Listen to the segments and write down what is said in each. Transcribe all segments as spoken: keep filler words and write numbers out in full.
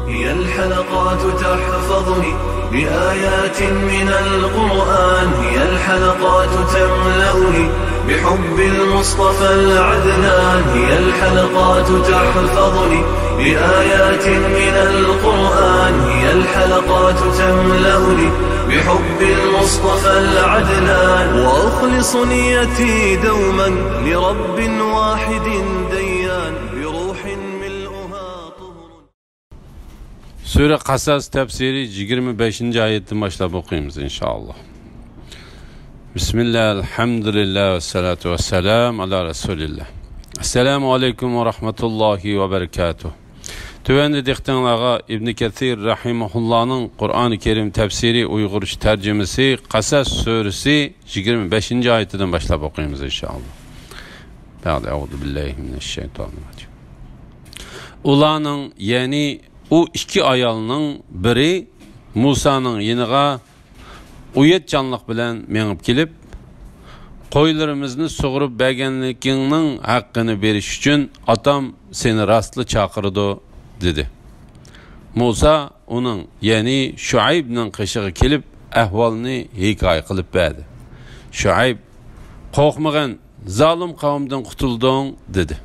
هي الحلقات تحفظني بآيات من القرآن، هي الحلقات تملأني بحب المصطفى العدنان، هي الحلقات تحفظني بآيات من القرآن، هي الحلقات تملأني بحب المصطفى العدنان، وأخلص نيتي دوما لرب واحد ديان، بروح ملؤها طهر. سۈرە قەسەس تەپسىرى يىگىرمە بەشىنچى ئايەتتىن باشلاپ ئوقۇيمىز، ئىنشائاللا. بىسمىللا، ئەلھەمدۇلىللا، ۋەسسالاتۇ ۋەسسالامۇ ئالا رەسۇلىللا. ئەسسالامۇ ئەلەيكۇم ۋە رەھمەتۇللاھى ۋە بەرىكاتۇھ. تۆۋەندە دىققىتىڭلارغا ئىبنى كەسىر رەھىمەھۇللانىڭ قۇرئانى كەرىم تەپسىرى ئۇيغۇرچە تەرجىمىسى قەسەس سۈرىسى يىگىرمە بەشىنچى ئايىتىدىن باشلاپ ئوقۇيمىز، ئىنشائاللا. بەئدە، ئەئۇزۇ بىللاھى مىنەششەيتانىر راجىم. ئۇلارنىڭ، يەنى ئۇ ئىككى ئايالنىڭ بىرى مۇسانىڭ يېنىغا ئۇياتچانلىق بىلەن مېڭىپ كېلىپ، «قويلىرىمىزنى سۇغۇرۇپ بەرگەنلىكىڭنىڭ ھەققىنى بېرىش ئۈچۈن ئاتام سېنى راستلا چاقىرىدۇ» دېدى. مۇسا ئۇنىڭ، يەنى شۇئەيبنىڭ قېشىغا كېلىپ، ئەھۋالنى ھېكايە قىلىپ بەردى. شۇئەيب، «قورقمىغىن، زالىم قەۋمدىن قۇتۇلدۇڭ» دېدى.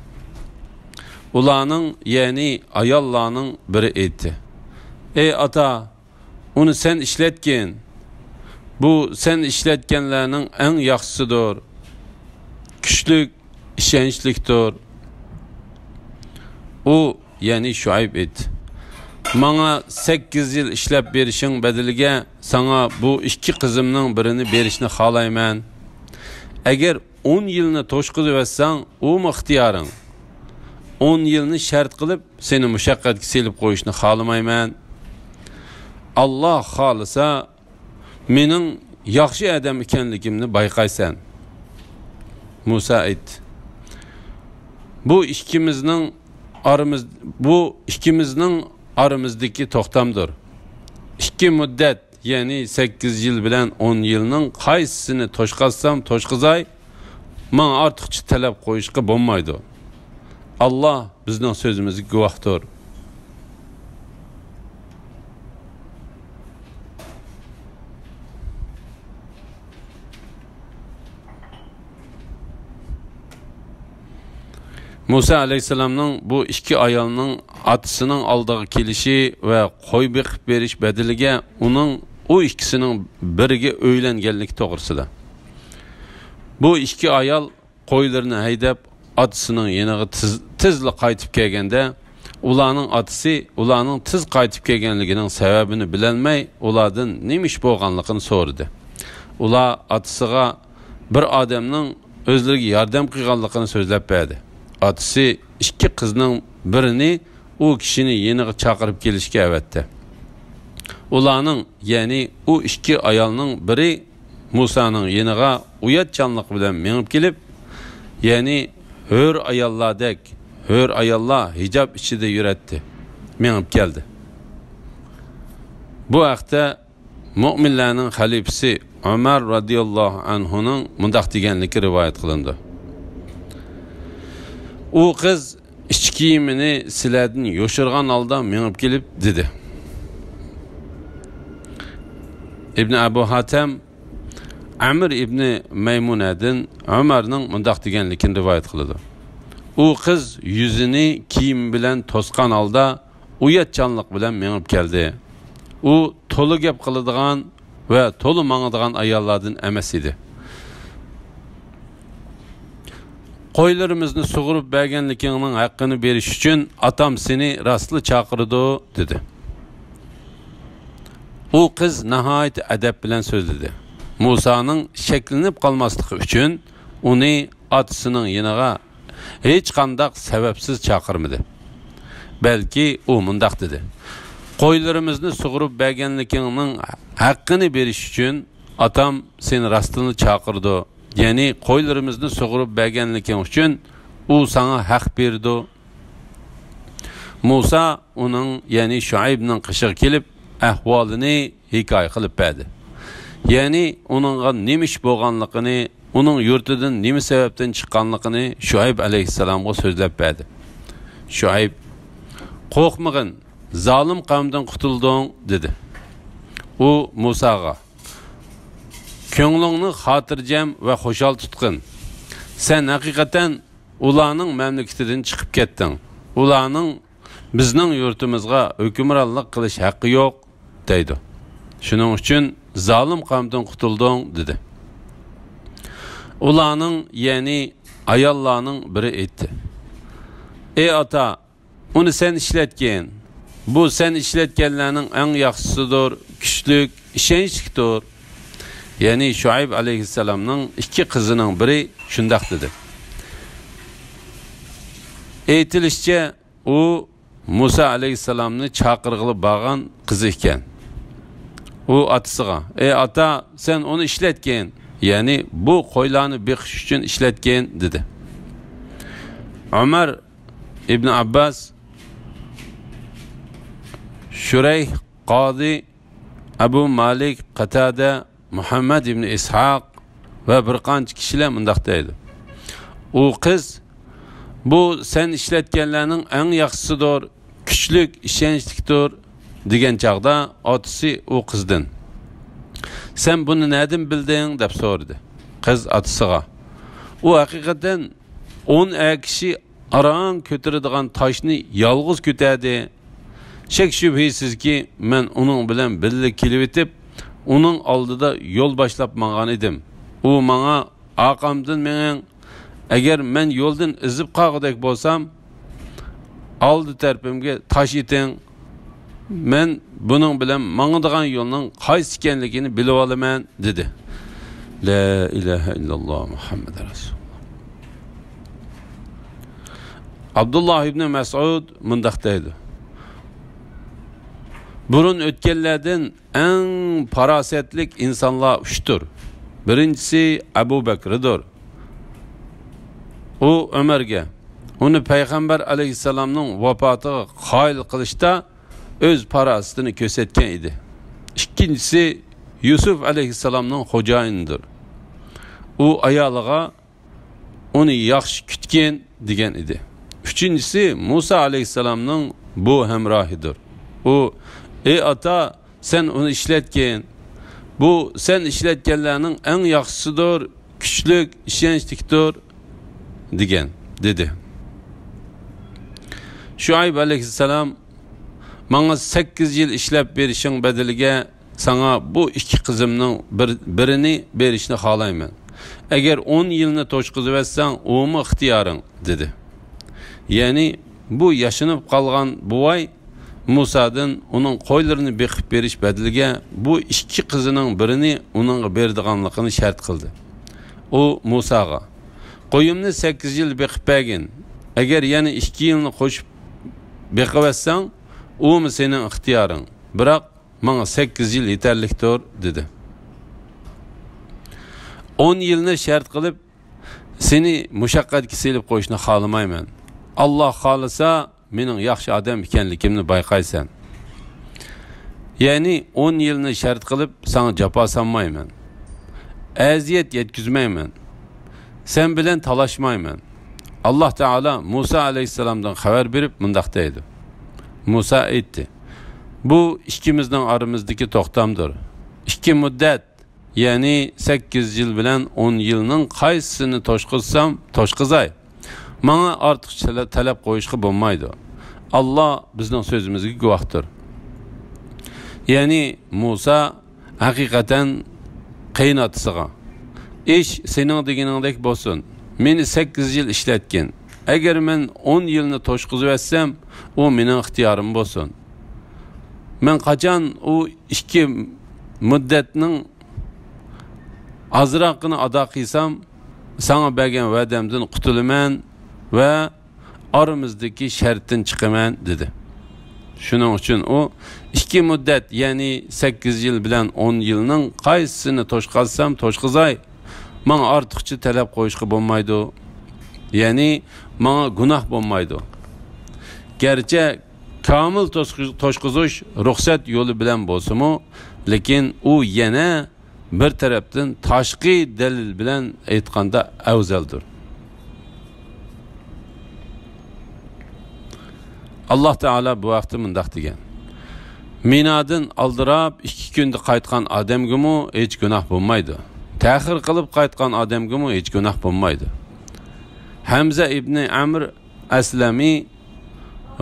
ئۇلارنىڭ، يەنى ئاياللارنىڭ بىرى ئېيتتى، «ئەي ئاتا، ئۇنى سەن ئىشلەتكىن. بۇ سەن ئىشلەتكەنلەرنىڭ ئەڭ ياخشىسىدۇر. كۈچلۈك، ئىشەنچلىكتۇر.» ئۇ، يەنى شۇئەيب ئېيتتى، «ماڭا سەككىز يىل ئىشلەپ بېرىشىڭ بەدىلىگە ساڭا بۇ ئىككى قىزىمنىڭ بىرىنى بېرىشنى خالايمەن. ئەگەر ئون يىلنى توشقۇزۇۋەتسەڭ، ئۇمۇ ئىختىيارىڭ. ئون يىلنى شەرت قىلىپ، سېنى مۇشەققەتكە سېلىپ قويۇشنى خالىمايمەن. ئاللا خالىسا، مېنىڭ ياخشى ئادەم ئىكەنلىكىمنى بايقايسەن.» مۇسا ئېيتتى، «بۇ ئىككىمىزنىڭ ئارىمىز، بۇ ئىككىمىزنىڭ ئارىمىزدىكى توختامدۇر. ئىككى مۇددەت، يەنى سەككىز يىل بىلەن ئون يىلنىڭ قايسىسىنى توشقازسام توشقۇزاي، ماڭا ئارتۇقچە تەلەپ قويۇشقا بولمايدۇ. ئاللا بىزنىڭ سۆزىمىزگە گۇۋاھتۇر.» مۇسا ئەلەيھىسسالامنىڭ بۇ ئىككى ئايالنىڭ ئاتىسىنىڭ ئالدىغا كېلىشى ۋە قوي بېقىپ بېرىش بەدىلىگە ئۇنىڭ ئۇ ئىككىسىنىڭ بىرىگە ئۆيلەنگەنلىكى توغرىسىدا. بۇ ئىككى ئايال قويلىرىنى ھەيدەپ، ئاتىسىنىڭ يېنىغا تېز، تېزلا قايتىپ كەلگەندە، ئۇلارنىڭ ئاتىسى ئۇلارنىڭ تېز قايتىپ كەلگەنلىكىنىڭ سەۋەبىنى بىلەلمەي، ئۇلاردىن نېمە ئىش بولغانلىقىنى سورىدى. ئۇلار ئاتىسىغا بىر ئادەمنىڭ ئۆزلىرىگە ياردەم قىلغانلىقىنى سۆزلەپ بەردى. ئاتىسى ئىككى قىزنىڭ بىرىنى ئۇ كىشىنى يېنىغا چاقىرىپ كېلىشكە ئەۋەتتى. ئۇلارنىڭ، يەنى ئۇ ئىككى ئايالنىڭ بىرى مۇسانىڭ يېنىغا ئۇياتچانلىق بىلەن مېڭىپ كېلىپ، يەنى ھۆر ئاياللاردەك، ھۆر ئاياللار ھىجاب ئىچىدە يۈرەتتى، مېڭىپ كەلدى. بۇ ھەقتە مۆمىنلەرنىڭ خەلىپىسى ئۆمەر رەزىياللاھۇ ئەنھۇنىڭ مۇنداق دېگەنلىكى رىۋايەت قىلىنىدۇ: «ئۇ قىز ئىچ كىيىمىنى سىلەردىن يوشۇرغان ھالدا مېڭىپ كېلىپ دېدى.» ئىبنى ئەبۇ ھاتەم ئەمىر ئىبنى مەيمۇنەدىن ئۆمەرنىڭ مۇنداق دېگەنلىكىنى رىۋايەت قىلىدۇ: «ئۇ قىز يۈزىنى كىيىم بىلەن توسقان ھالدا ئۇياتچانلىق بىلەن مېڭىپ كەلدى. ئۇ تولا گەپ قىلىدىغان ۋە تولا ماڭىدىغان ئاياللاردىن ئەمەس ئىدى.» «قويلىرىمىزنى سۇغۇرۇپ بەرگەنلىكىڭنىڭ ھەققىنى بېرىش ئۈچۈن ئاتام سېنى راستلا چاقىرىدۇ» دېدى. ئۇ قىز ناھايىتى ئەدەپ بىلەن سۆزلىدى. مۇسانىڭ شەكلىنىپ قالماسلىقى ئۈچۈن ئۇنى ئاتىسىنىڭ يېنىغا ھېچقانداق سەۋەبسىز چاقىرمىدى. بەلكى ئۇ مۇنداق دېدى: «قويلىرىمىزنى سۇغۇرۇپ بەرگەنلىكىڭنىڭ ھەققىنى بېرىش ئۈچۈن ئاتام سېنى راستتىنلا چاقىرىدۇ. يەنى قويلىرىمىزنى سۇغۇرۇپ بەرگەنلىكىڭ ئۈچۈن ئۇ ساڭا ھەق بېرىدۇ.» مۇسا ئۇنىڭ، يەنى شۇئەيبنىڭ قېشىغا كېلىپ، ئەھۋالىنى ھېكايە قىلىپ بەردى. يەنى ئۇنىڭغا نېمە ئىش بولغانلىقىنى، ئۇنىڭ يۇرتىدىن نېمە سەۋەبتىن چىققانلىقىنى شۇئەيب ئەلەيھىسسالامغا سۆزلەپ بەردى. شۇئەيب: «قورقمىغىن، زالىم قەۋمدىن قۇتۇلدۇڭ» دېدى. ئۇ مۇساغا: «كۆڭلۈڭنى خاتىرجەم ۋە خۇشال تۇتقىن. سەن ھەقىقەتەن ئۇلارنىڭ مەملىكىتىدىن چىقىپ كەتتىڭ. ئۇلارنىڭ بىزنىڭ يۇرتىمىزغا ھۆكۈمرانلىق قىلىش ھەققى يوق» دەيدۇ. شۇنىڭ ئۈچۈن زالىم قەۋمدىن قۇتۇلدۇڭ دېدى. ئۇلارنىڭ، يەنى ئاياللارنىڭ بىرى ئېيتتى: «ئەي ئاتا، ئۇنى سەن ئىشلەتكىن. بۇ سەن ئىشلەتكەنلەرنىڭ ئەڭ ياخشىسىدۇر، كۈچلۈك، ئىشەنچلىكتۇر.» يەنى شۇئەيب ئەلەيھىسسالامنىڭ ئىككى قىزىنىڭ بىرى شۇنداق دېدى. ئېيتىلىشىچە، ئۇ مۇسا ئەلەيھىسسالامنى چاقىرغىلى بارغان قىزى ئىكەن. ئۇ ئاتىسىغا: «ئەي ئاتا، سەن ئۇنى ئىشلەتكىن، يەنى بۇ قويلارنى بېقىش ئۈچۈن ئىشلەتكىن» دېدى. ئۆمەر ئىبن ئابباس، شۇرەيھ قازى، ئەبۇ مالىك، قاتادە، مۇھەممەد ئىبن ئىسھاق ۋە بىر قانچە كىشىلەر مۇنداق دەيدۇ: ئۇ قىز: «بۇ سەن ئىشلەتكەنلەرنىڭ ئەڭ ياخشىسىدۇر، كۈچلۈك، ئىشەنچلىكتۇر» دېگەن چاغدا، ئاتىسى ئۇ قىزدىن: «سەن بۇنى نەدىن بىلدىڭ؟» دەپ سورىدى. قىز ئاتىسىغا: «ئۇ ھەقىقەتەن ئون ئەر كىشى ئاران كۆتۈرىدىغان تاشنى يالغۇز كۆتەردى. شەك-شۈبھىسىزكى، مەن ئۇنىڭ بىلەن بىللە كېلىۋېتىپ، ئۇنىڭ ئالدىدا يول باشلاپ ماڭغان ئىدىم. ئۇ ماڭا، ئارقامدىن مېڭىڭ، ئەگەر مەن يولدىن ئېزىپ قالغۇدەك بولسام، ئالدى تەرىپىمگە تاش ئېتىڭ. مەن بۇنىڭ بىلەن ماڭىدىغان يولنىڭ قايسى ئىكەنلىكىنى بىلىۋالىمەن» دېدى. لا ئىلاھە ئىللاللا مۇھەممەد رەسۇلۇللا. ئابدۇللا ئىبنى مەسئۇد مۇنداق دەيدۇ: بۇرۇن ئۆتكەنلەردىن ئەڭ پاراسەتلىك ئىنسانلار ئۈچتۇر. بىرىنچىسى ئەبۇ بەكرىدۇر. ئۇ ئۆمەرگە ئۇنى پەيغەمبەر ئەلەيھىسسالامنىڭ ۋاپاتىغا قايىل قىلىشتا ئۆز پاراسىتىنى كۆرسەتكەن ئىدى. ئىككىنچىسى يۈسۈپ ئەلەيھىسسالامنىڭ خوجايىنىدۇر. ئۇ ئايالىغا ئۇنى ياخشى كۈتكىن دېگەن ئىدى. ئۈچىنچىسى مۇسا ئەلەيھىسسالامنىڭ بۇ ھەمراھىدۇر. ئۇ: «ئەي ئاتا، سەن ئۇنى ئىشلەتكىن. بۇ سەن ئىشلەتكەنلەرنىڭ ئەڭ ياخشىسىدۇر، كۈچلۈك، ئىشەنچلىكتۇر» دېگەن، دېدى. شۇئەيب ئەلەيھىسسالام: «ماڭا سەككىز يىل ئىشلەپ بېرىشىڭ بەدىلىگە ساڭا بۇ ئىككى قىزىمنىڭ بىر، بىرىنى بېرىشنى خالايمەن. ئەگەر ئون يىلنى توشقۇزۇۋەتسەڭ، ئۇمۇ ئىختىيارىڭ» دېدى. يەنى بۇ ياشىنىپ قالغان بوۋاي مۇسادىن ئۇنىڭ قويلىرىنى بېقىپ بېرىش بەدىلىگە بۇ ئىككى قىزىنىڭ بىرىنى ئۇنىڭغا بېرىدىغانلىقىنى شەرت قىلدى. ئۇ مۇساغا: «قويۇمنى سەككىز يىل بېقىپ بەرگىن. ئەگەر يەنە ئىككى يىلنى قوشۇپ بېقىۋەتسەڭ، ئۇمۇ سېنىڭ ئىختىيارىڭ. بىراق، ماڭا سەككىز يىل يېتەرلىكتۇر» دېدى. «ئون يىلنى شەرت قىلىپ، سېنى مۇشەققەتكە سېلىپ قويۇشنى خالىمايمەن. ئاللا خالىسا، مېنىڭ ياخشى ئادەم ئىكەنلىكىمنى بايقايسەن. يەنى ئون يىلنى شەرت قىلىپ، ساڭا جاپا سالمايمەن. ئەزىيەت يەتكۈزمەيمەن. سەن بىلەن تالاشمايمەن. ئاللا تائالا مۇسا ئەلەيھىسسالامدىن خەۋەر بېرىپ مۇنداق دەيدۇ.» مۇسا ئېيتتى: «بۇ ئىككىمىزنىڭ ئارىمىزدىكى توختامدۇر. ئىككى مۇددەت، يەنى سەككىز يىل بىلەن ئون يىلنىڭ قايسىسىنى توشقۇزسام توشقۇزاي، ماڭا ئارتۇقچە تەلە-، تەلەپ قويۇشقا بولمايدۇ. ئاللا بىزنىڭ سۆزىمىزگە گۇۋاھتۇر.» يەنى مۇسا ھەقىقەتەن قېيىنئاتىسىغا: «ئىش سېنىڭ دېگىنىڭدەك بولسۇن. مېنى سەككىز يىل ئىشلەتكىن. ئەگەر مەن ئون يىلنى توشقۇزۇۋەتسەم، ئۇ مېنىڭ ئىختىيارىم بولسۇن. مەن قاچان ئۇ ئىككى مۇددەتنىڭ ئازراقىنى ئادا قىلسام، ساڭا بەرگەن ۋەدەمدىن قۇتۇلىمەن ۋە ئارىمىزدىكى شەرتتىن چىقىمەن» دېدى. شۇنىڭ ئۈچۈن ئۇ: «ئىككى مۇددەت، يەنى سەككىز يىل بىلەن ئون يىلنىڭ قايسىسىنى توشقازسام توشقۇزاي، ماڭا ئارتۇقچە تەلەپ قويۇشقا بولمايدۇ. يەنى ماڭا گۇناھ بولمايدۇ. گەرچە كامىل توشقۇز-، توشقۇزۇش رۇخسەت يولى بىلەن بولسىمۇ، لېكىن ئۇ يەنە بىر تەرەپتىن تاشقى دەلىل بىلەن ئېيتقاندا ئەۋزەلدۇر.» ئاللا تائالا بۇ ھەقتە مۇنداق دېگەن: مىنادىن ئالدىراپ ئىككى كۈندە قايتقان ئادەمگىمۇ ھېچ گۇناھ بولمايدۇ. تەخىر قىلىپ قايتقان ئادەمگىمۇ ھېچ گۇناھ بولمايدۇ. ھەمزە ئىبنى ئەمر ئەسلەمى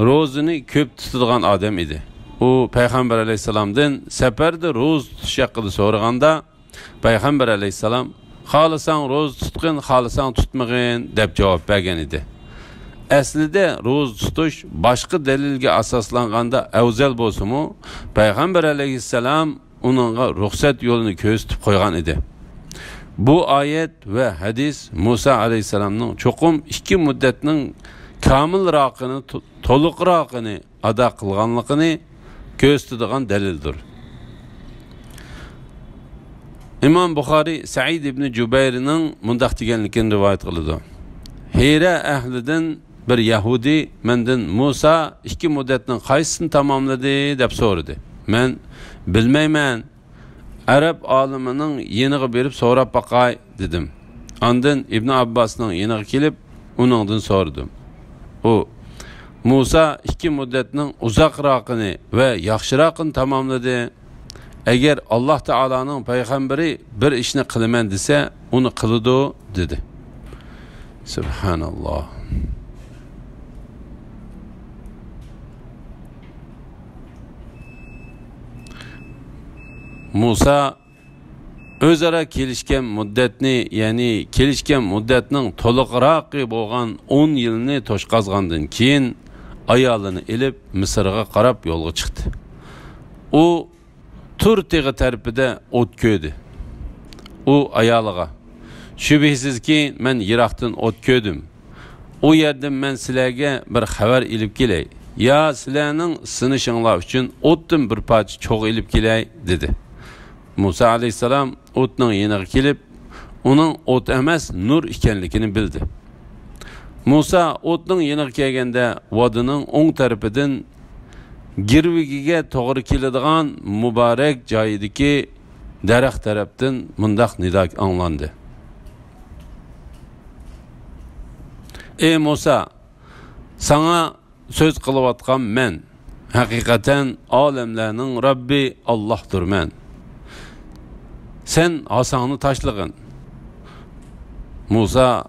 روزىنى كۆپ تۇتىدىغان ئادەم ئىدى. ئۇ پەيغەمبەر ئەلەيھىسسالامدىن سەپەردە روزا تۇتۇش ھەققىدە سورىغاندا، پەيغەمبەر ئەلەيھىسسالام، «خالىساڭ روزا تۇتقىن، خالىساڭ تۇتمىغىن» دەپ جاۋاب بەرگەن ئىدى. ئەسلىدە روزا تۇتۇش باشقا دەلىلگە ئاساسلانغاندا ئەۋزەل بولسىمۇ، پەيغەمبەر ئەلەيھىسسالام ئۇنىڭغا رۇخسەت يولىنى كۆرسىتىپ قويغان ئىدى. بۇ ئايەت ۋە ھەدىس مۇسا ئەلەيھىسسالامنىڭ چوقۇم ئىككى مۇددەتنىڭ كامىلراقىنى، تو-، تولۇقراقىنى ئادا قىلغانلىقىنى كۆرسىتىدىغان دەلىلدۇر. ئىمام بۇخارىي سەئىد ئىبنى جۇبەيرنىڭ مۇنداق دېگەنلىكىنى رىۋايەت قىلىدۇ: «ھىرە ئەھلىدىن بىر يەھۇدىي مەندىن، مۇسا ئىككى مۇددەتنىڭ قايسىسىنى تاماملىدى؟» دەپ سورىدى. مەن، «بىلمەيمەن، ئەرەب ئالىمىنىڭ يېنىغا بېرىپ سوراپ باقاي» دېدىم. ئاندىن ئىبنى ئابباسنىڭ يېنىغا كېلىپ، ئۇنىڭدىن سورىدىم. ئۇ، «مۇسا ئىككى مۇددەتنىڭ ئۇزاقراقىنى ۋە ياخشىراقىنى تاماملىدى. ئەگەر ئاللاھ تائالانىڭ پەيغەمبىرى بىر ئىشنى قىلىمەن دېسە، ئۇنى قىلىدۇ» دېدى. سۇبھاناللاھ. مۇسا ئۆزئارا كېلىشكەن مۇددەتنى، يەنى كېلىشكەن مۇددەتنىڭ تولۇقراقى بولغان ئون يىلنى توشقازغاندىن كېيىن، ئايالىنى ئېلىپ، مىسىرغا قاراپ يولغا چىقتى. ئۇ تۇر تېغى تەرىپىدە ئوت كۆردى. ئۇ ئايالىغا، «شۈبھىسىزكى، مەن يىراقتىن ئوت كۆردۈم. ئۇ يەردىن مەن سىلەرگە بىر خەۋەر ئېلىپ كېلەي. يا سىلەرنىڭ سىنىشىڭلار ئۈچۈن ئوتتىن بىر پارچە چوغ ئېلىپ كېلەي» دېدى. مۇسا ئەلەيھىسسالام ئوتنىڭ يېنىغا كېلىپ، ئۇنىڭ ئوت ئەمەس، نۇر ئىكەنلىكىنى بىلدى. مۇسا ئوتنىڭ يېنىغا كەلگەندە، ۋادىنىڭ ئوڭ تەرىپىدىن گىرۋىكىگە توغرا كېلىدىغان مۇبارەك جايىدىكى دەرەخ تەرەپتىن مۇنداق نىدا ئاڭلاندى: «ئەي مۇسا، ساڭا سۆز قىلىۋاتقان مەن، ھەقىقەتەن ئالەملەرنىڭ رەببى ئاللاھدۇرمەن. سەن ھاساڭنى تاشلىغىن.» مۇسا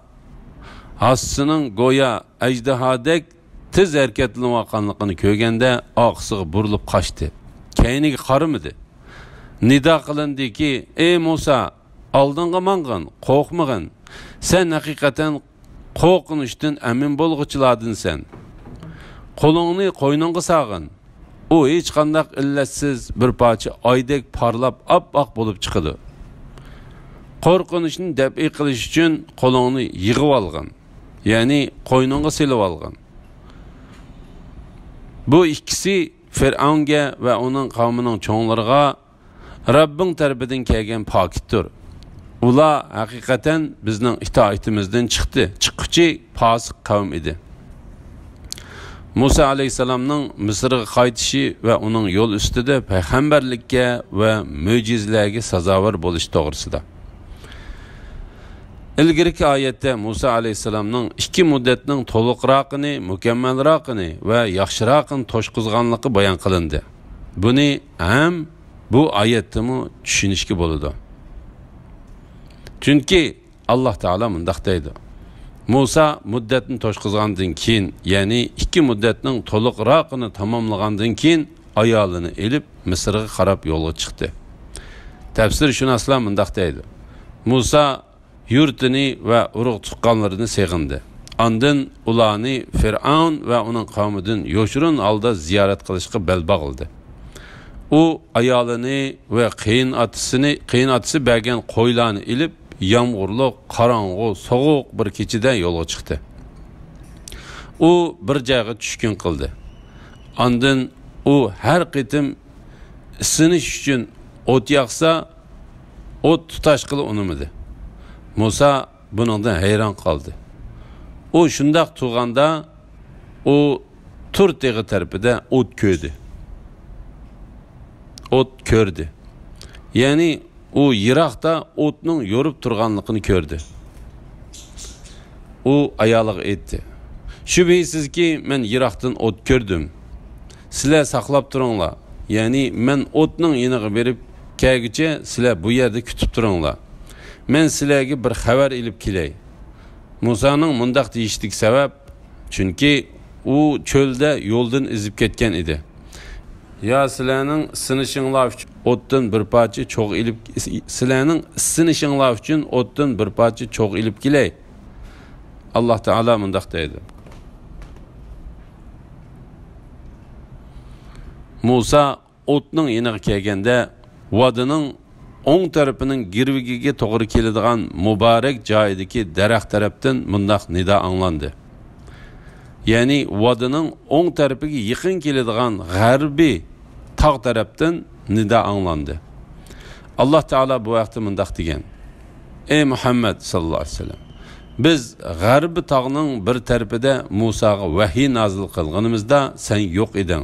ھاسىسىنىڭ گويا ئەجدىھادەك تېز ھەرىكەتلىنىۋاتقانلىقىنى كۆرگەندە، ئارقىسىغا بۇرۇلۇپ قاچتى. كەينىگە قارىمىدى. نىدا قىلىندىكى، «ئەي مۇسا، ئالدىڭغا ماڭغىن، قورقمىغىن. سەن ھەقىقەتەن قورقۇنچتىن ئەمىن بولغۇچىلاردىنسەن. قولۇڭنى قوينۇڭغا سالغىن.» ئۇ ھېچقانداق ئىللەتسىز بىر پارچە ئايدەك پارلاپ ئاپئاق بولۇپ چىقىدۇ. قورقۇنچنى دەپئى قىلىش ئۈچۈن قولۇڭنى يىغىۋالغىن، يەنى قوينۇڭغا سېلىۋالغىن. بۇ ئىككىسى فىرئەۋنگە ۋە ئۇنىڭ قەۋمىنىڭ چوڭلىرىغا رەببىڭ تەرىپىدىن كەلگەن پاكىتتۇر. ئۇلار ھەقىقەتەن بىزنىڭ ئىتائىتىمىزدىن چىقتى، چىققۇچى پاسىق قەۋم ئىدى. مۇسا ئەلەيھىسسالامنىڭ مىسىرغا قايتىشى ۋە ئۇنىڭ يول ئۈستىدە پەيغەمبەرلىككە ۋە مۆجىزىلەرگە سازاۋەر بولۇشى توغرىسىدا. ئىلگىرىكى ئايەتتە مۇسا ئەلەيھىسسالامنىڭ ئىككى مۇددەتنىڭ تولۇقراقىنى، مۇكەممەلراقىنى ۋە ياخشىراقىنى توشقۇزغانلىقى بايان قىلىندى. بۇنى ھەم بۇ ئايەتتىمۇ چۈشىنىشكە بولىدۇ. چۈنكى ئاللاھ تائالا مۇنداق دەيدۇ: «مۇسا مۇددەتنى توشقۇزغاندىن كېيىن، يەنى ئىككى مۇددەتنىڭ تولۇقراقىنى تاماملىغاندىن كېيىن، ئايالىنى ئېلىپ، مىسىرغا قاراپ يولغا چىقتى.» تەپسىرشۇناسلار مۇنداق دەيدۇ: مۇسا يۇرتىنى ۋە ئۇرۇق-تۇغقانلىرىنى سېغىندى. ئاندىن ئۇلارنى فىرئەۋن ۋە ئۇنىڭ قەۋمىدىن يوشۇرۇن ھالدا زىيارەت قىلىشقا بەل باغلىدى. ئۇ ئايالىنى ۋە قېيىنئاتىسىنى، قېيىنئاتىسى بەرگەن قويلارنى ئېلىپ، يامغۇرلۇق، قاراڭغۇ، سوغۇق بىر كېچىدە يولغا چىقتى. ئۇ بىر جايغا چۈشكۈن قىلدى. ئاندىن ئۇ ھەر قېتىم ئىسسىنىش ئۈچۈن ئوت ياقسا، ئوت تۇتاشقىلى ئۇنىمىدى. مۇسا بۇنىڭدىن ھەيران قالدى. ئۇ شۇنداق تۇرغاندا، ئۇ تۇر تېغى تەرىپىدە ئوت كۆردى. ئوت كۆردى. يەنى ئۇ يىراقتا ئوتنىڭ يورۇپ تۇرغانلىقىنى كۆردى. ئۇ ئايالىغا ئېيتتى: «شۈبھىسىزكى، مەن يىراقتىن ئوت كۆردۈم. سىلەر ساقلاپ تۇرۇڭلار.» يەنى مەن ئوتنىڭ يېنىغا بېرىپ كەلگۈچە سىلەر بۇ يەردە كۈتۈپ تۇرۇڭلار. مەن سىلەرگە بىر خەۋەر ئېلىپ كېلەي. مۇسانىڭ مۇنداق دېيىشىدىكى سەۋەب، چۈنكى ئۇ چۆلدە يولدىن ئېزىپ كەتكەن ئىدى. يا سىلەرنىڭ ئىسسىنىشىڭلار ئۈچۈن ئوتتىن بىر پارچە چوغ ئېلىپ، سىلەرنىڭ ئىسسىنىشىڭلار ئۈچۈن ئوتتىن بىر پارچە چوغ ئېلىپ كېلەي. ئاللاھ تائالا مۇنداق دەيدۇ. مۇسا ئوتنىڭ يېنىغا كەلگەندە، ۋادىنىڭ ئوڭ تەرىپىنىڭ گىرۋىكىگە توغرا كېلىدىغان مۇبارەك جايىدىكى دەرەخ تەرەپتىن مۇنداق نىدا ئاڭلاندى. يەنى ۋادىنىڭ ئوڭ تەرىپىگە يېقىن كېلىدىغان غەربىي تاغ تەرەپتىن نىدا ئاڭلاندى. ئاللاھ تائالا بۇ ھەقتە مۇنداق دېگەن: ئەي مۇھەممەد ساللاللاھۇ ئەلەيھى ۋەسەللەم، بىز غەربىي تاغنىڭ بىر تەرىپىدە مۇساغا ۋەھىي نازىل قىلغىنىمىزدا سەن يوق ئىدىڭ.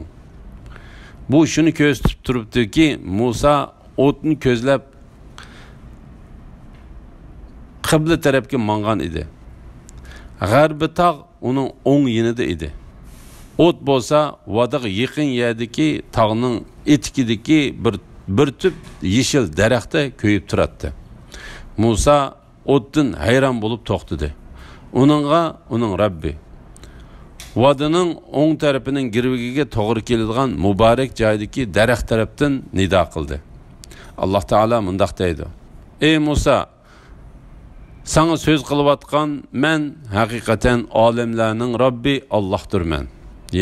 بۇ شۇنى كۆرسىتىپ تۇرۇپتۇكى، مۇسا ئوتنى كۆزلەپ قىبلە تەرەپكە ماڭغان ئىدى. غەربىي تاغ ئۇنىڭ ئوڭ يېنىدا ئىدى. ئوت بولسا ۋادىغا يېقىن يەردىكى تاغنىڭ ئېتىكىدىكى بىر، بىر تۈپ يېشىل دەرەختە كۆيۈپ تۇراتتى. مۇسا ئوتتىن ھەيران بولۇپ توختىدى. ئۇنىڭغا ئۇنىڭ رەببى ۋادىنىڭ ئوڭ تەرىپىنىڭ گىرۋىكىگە توغرا كېلىدىغان مۇبارەك جايدىكى دەرەخ تەرەپتىن نىدا قىلدى. ئاللاھ تائالا مۇنداق دەيدۇ: ئەي مۇسا، ساڭا سۆز قىلىۋاتقان مەن ھەقىقەتەن ئالەملەرنىڭ رەببى ئاللاھدۇرمەن.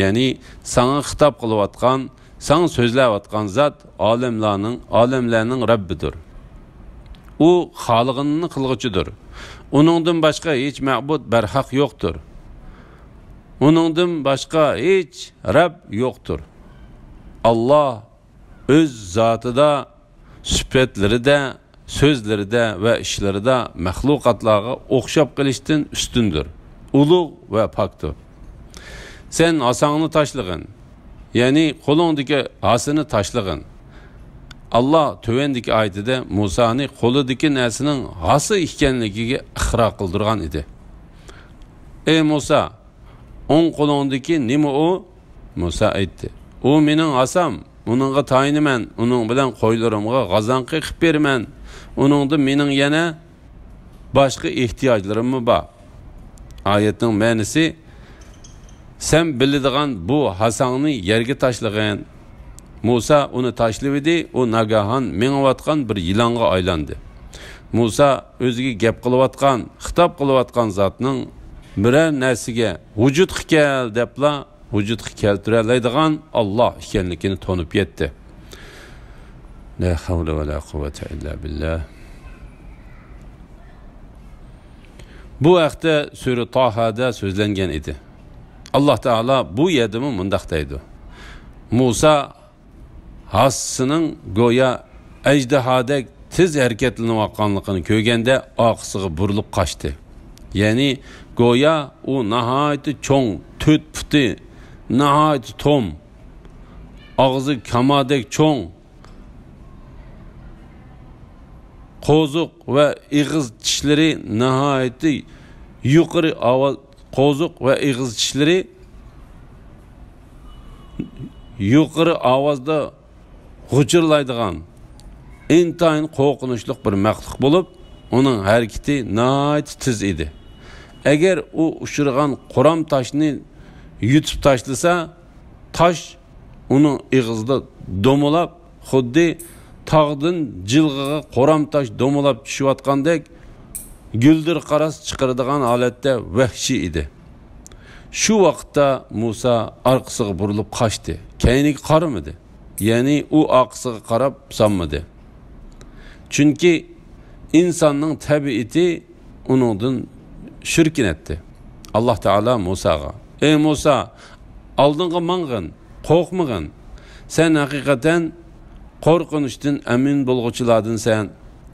يەنى ساڭا خىتاب قىلىۋاتقان، ساڭا سۆزلەۋاتقان زات ئالەملەرنىڭ، ئالەملەرنىڭ رەببىدۇر. ئۇ خالىغىنىنى قىلغۇچىدۇر. ئۇنىڭدىن باشقا ھېچ مەبۇد بەرھەق يوقتۇر. ئۇنىڭدىن باشقا ھېچ رەب يوقتۇر. ئاللاھ ئۆز زاتىدا، سۈپەتلىرىدە، سۆزلىرىدە ۋە ئىشلىرىدا مەخلۇقاتلارغا ئوخشاپ قېلىشتىن ئۈستۈندۇر، ئۇلۇغ ۋە پاكتۇر. سەن ھاساڭنى تاشلىغىن، يەنى قولۇڭدىكى ھاسىنى تاشلىغىن. ئاللاھ تۆۋەندىكى ئايىتىدە مۇسانى قولىدىكى نەرسىنىڭ ھاسا ئىكەنلىكىگە ئىقرار قىلدۇرغان ئىدى. ئەي مۇسا، ئوڭ قولۇڭدىكى نېمە ئۇ؟ مۇسا ئېيتتى: ئۇ مېنىڭ ھاسام، ئۇنىڭغا تايىنىمەن، ئۇنىڭ بىلەن قويلىرىمغا غازاڭ قېقىپ بېرىمەن، ئۇنىڭدا مېنىڭ يەنە باشقا ئېھتىياجلىرىممۇ بار. ئايەتنىڭ مەنىسى: سەن بىلىدىغان بۇ ھاساڭنى يەرگە تاشلىغىن. مۇسا ئۇنى تاشلىۋىدى، ئۇ ناگاھان مېڭىۋاتقان بىر يىلانغا ئايلاندى. مۇسا ئۆزىگە گەپ قىلىۋاتقان، خىتاب قىلىۋاتقان زاتنىڭ بىرەر نەرسىگە ۋۇجۇدقا كەل دەپلا ۋۇجۇدقا كەلتۈرەلەيدىغان ئاللاھ ئىكەنلىكىنى تونۇپ يەتتى. لا حول ولا قوة إلا بالله. بۇ ھەقتە سۈرە تاھادا سۆزلەنگەن ئىدى. ئاللاھ تائالا بۇ يەردىمۇ مۇنداق دەيدۇ: مۇسا ھاسىسىنىڭ گويا ئەجدىھادەك تېز ھەرىكەتلىنىۋاتقانلىقىنى كۆرگەندە ئارقىسىغا بۇرۇلۇپ قاچتى. يەنى ئۇ ناھايىتى چوڭ، تۆت پۇتى ناھايىتى توم، ئاغزى كامادەك چوڭ، قوزۇق ۋە ئېغىز چىشلىرى ناھايىتى يۇقىرى ئاۋاز، قوزۇق ۋە ئېغىز چىشلىرى يۇقىرى ئاۋازدا غۇچۇرلايدىغان، ئىنتايىن قورقۇنچلۇق بىر مەخلۇق بولۇپ، ئۇنىڭ ھەرىكىتى ناھايىتى تېز ئىدى. ئەگەر ئۇ ئۇچرىغان قورام تاشنى يۇتۇپ تاشلىسا، تاش ئۇنىڭ ئېغىزىدا دومىلاپ، خۇددى تاغدىن جىلغىغا قورام تاش دومىلاپ چۈشۈۋاتقاندەك گۈلدۈر قاراس چىقىرىدىغان ھالەتتە ۋەھشىي ئىدى. شۇ ۋاقىتتا مۇسا ئارقىسىغا بۇرۇلۇپ قاچتى، كەينىگە قارىمىدى. يەنى ئۇ ئارقىسىغا قاراپ سانمىدى. چۈنكى ئىنساننىڭ تەبىئىتى ئۇنىڭدىن شۈركۈنەتتى. ئاللاھ تائالا مۇساغا: ئەي مۇسا، ئالدىڭغا ماڭغىن، قورقمىغىن. سەن ھەقىقەتەن قورقۇنچتىن ئەمىن بولغۇچىلاردىنسەن،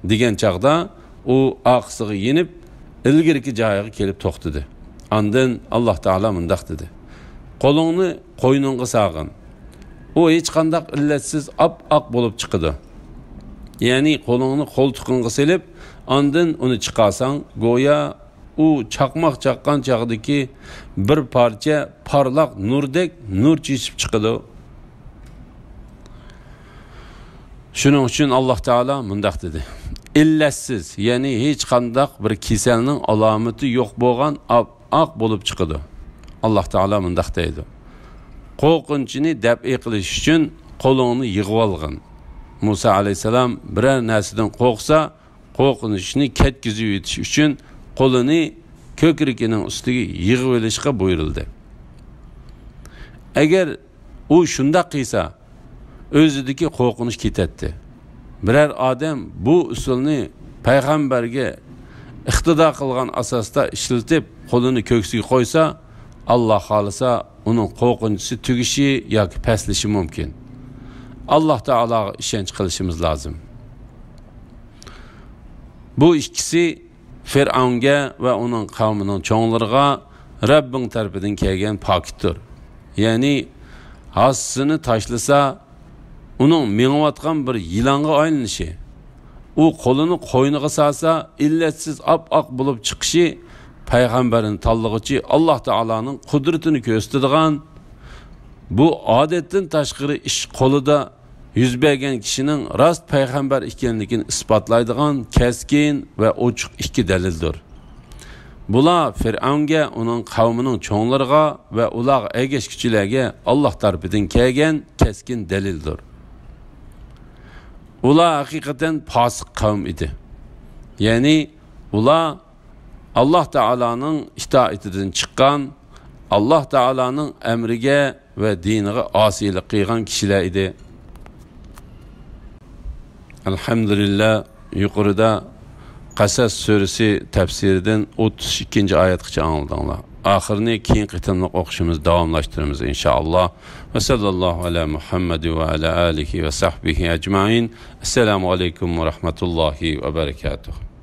دېگەن چاغدا ئۇ ئارقىسىغا يېنىپ، ئىلگىرىكى جايىغا كېلىپ توختىدى. ئاندىن ئاللاھ تائالا مۇنداق دېدى: قولۇڭنى قوينۇڭغا سالغىن. ئۇ ھېچقانداق ئىللەتسىز ئاپئاق بولۇپ چىقىدۇ. يەنى قولۇڭنى قولتۇقۇڭغا سېلىپ، ئاندىن ئۇنى چىقارساڭ، گويا ئۇ چاقماق چاققان چاغدىكى بىر پارچە پارلاق نۇردەك نۇر چېچىپ چىقىدۇ. شۇنىڭ ئۈچۈن ئاللاھ تائالا مۇنداق دېدى: «ئىللەتسىز، يەنى ھېچقانداق بىر كېسەلنىڭ ئالامىتى يوق بولغان ئاپئاق بولۇپ چىقىدۇ.» ئاللاھ تائالا مۇنداق دەيدۇ: «قورقۇنچنى دەپئى قىلىش ئۈچۈن قولۇڭنى يىغىۋالغىن.» مۇسا ئەلەيھىسسالام بىرەر نەرسىدىن قورقسا، قورقۇنچنى كەتكۈزۈۋېتىش ئۈچۈن قولىنى كۆكرىكىنىڭ ئۈستىگە يىغىۋېلىشقا بۇيرۇلدى. ئەگەر ئۇ شۇنداق قىلسا، ئۆزىدىكى قورقۇنچ كېتەتتى. بىرەر ئادەم بۇ ئۇسۇلنى پەيغەمبەرگە ئىقتىدا قىلغان ئاساستا ئىشلىتىپ، قولىنى كۆكسىگە قويسا، ئاللاھ خالىسا، ئۇنىڭ قورقۇنچىسى تۈگىشى ياكى پەسلىشى مۇمكىن. ئاللاھ تائالاغا ئىشەنچ قىلىشىمىز لازىم. بۇ ئىككىسى فىرئەۋنگە ۋە ئۇنىڭ قەۋمىنىڭ چوڭلىرىغا رەببىڭ تەرىپىدىن كەلگەن پاكىتتۇر. يەنى ھاسىسىنى تاشلىسا، ئۇنىڭ مېڭىۋاتقان بىر يىلانغا ئايلىنىشى، ئۇ قولىنى قوينىغا سالسا، ئىللەتسىز ئاپئاق بولۇپ چىقىشى پەيغەمبەرنى تاللىغۇچى ئاللاھ تائالانىڭ قۇدرىتىنى كۆرسىتىدىغان، بۇ ئادەتتىن تاشقىرى ئىش قولىدا يۈز بەرگەن كىشىنىڭ راست پەيغەمبەر ئىكەنلىكىنى ئىسپاتلايدىغان كەسكىن ۋە ئوچۇق ئىككى دەلىلدۇر. بۇلار فىرئەۋنگە، ئۇنىڭ قەۋمىنىڭ چوڭلىرىغا ۋە ئۇلارغا ئەگەشكۈچىلەرگە ئاللاھ تەرىپىدىن كەلگەن كەسكىن دەلىلدۇر. ئۇلار ھەقىقەتەن پاسىق قەۋم ئىدى. يەنى ئۇلار ئاللاھ تائالانىڭ ئىتائىتىدىن چىققان، ئاللاھ تائالانىڭ ئەمرىگە ۋە دىنىغا ئاسىيلىق قىلغان كىشىلەر ئىدى. ئەلھەمدۇلىللا، يۇقىرىدا قەسەس سۈرىسى تەپسىرىدىن ئوتتۇز ئىككىنچى ئايەتكىچە ئاڭلىدىڭلار. ئاخىرىنى كېيىنكى قېتىملىق ئوقۇشىمىز داۋاملاشتۇرىمىز، ئىنشائاللا. ۋە سەللەللاھۇ ئەلا مۇھەممەد ۋە ئەلا ئالىھى ۋە سەھبىھى ئەجمەئىن. ئەسسالامۇ ئەلەيكۇم ۋە رەھمەتۇللاھى ۋە بەرەكاتۇھ.